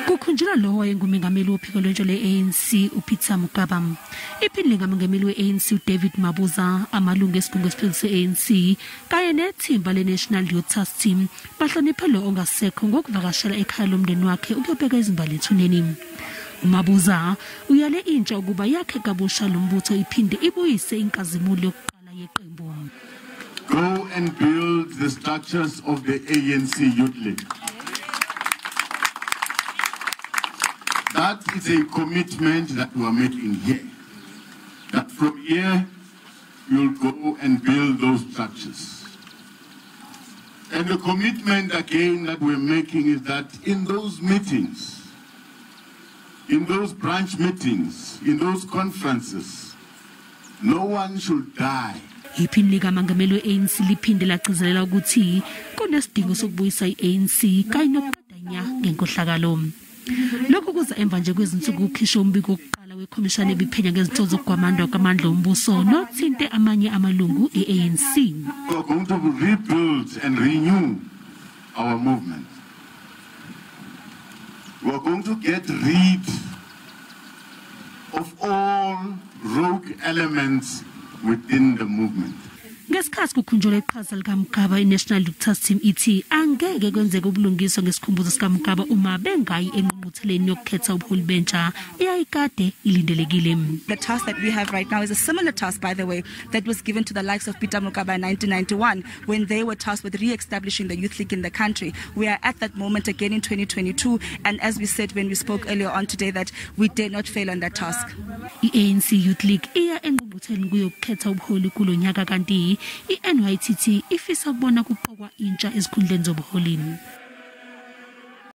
Kukhunjulwa lo wayengumengameli wophiko lwentsha le-ANC uPeter Mokaba, iphini likamengameli we-ANC uDavid Mabuza, amalungu esigungu esiphezulu se-ANC kanye nethimba le-National Youth Task Team bahloniphe lo ongasekho ngokuvakashela ekhaya lomndeni wakhe ukuyobeka izimbali ethuneni. UMabuza uyale intsha ukuba yakhe kabusha lo mbutho iphinde ibuyise inkazimulo yokuqala yeqembu. Go and build the structures of the ANC Youth League. That is a commitment that we are making here. That from here, you'll go and build those structures. And the commitment again that we're making is that in those meetings, in those branch meetings, in those conferences, no one should die. Iphini likaMengameli we-ANC liphinde lagcizelela ukuthi kunesidingo sokubuyisa i-ANC kanye nokuqeda nya ngenkohlakalo. Lokhu kuza emva nje kwezinsuku kukhishwa umbiko wokuqala wekhomishana ebiphenya ngezinhloso zokugwamandwa kwamandla ombuso nothinte amanye amalungu e-ANC. We are going to rebuild and renew our movement. We are going to get rid of all rogue elements within the movement. Ngesikhathi kukhunjulwa iqhaza likaMokaba, i-National Youth Task Team ithi angeke kwenzeke ubulungiswa ngesikhumbuzo sikaMokaba uma bengayi engqungqutheleni yokukhetha ubuholi bentsha eyayikade ilindelekile. The task that we have right now is a similar task, by the way, that was given to the likes of Peter Mokaba in 1991 when they were tasked with re-establishing the Youth League in the country. We are at that moment again in 2022, and as we said when we spoke earlier on today, that we dare not fail on that task. I-ANC Youth League iya engqungqutheleni kuyokukhetha ubuholi kulo nyaka, kanti i-NYTT ifisa ukubona kuqokwa intsha ezikhundleni zobuholi.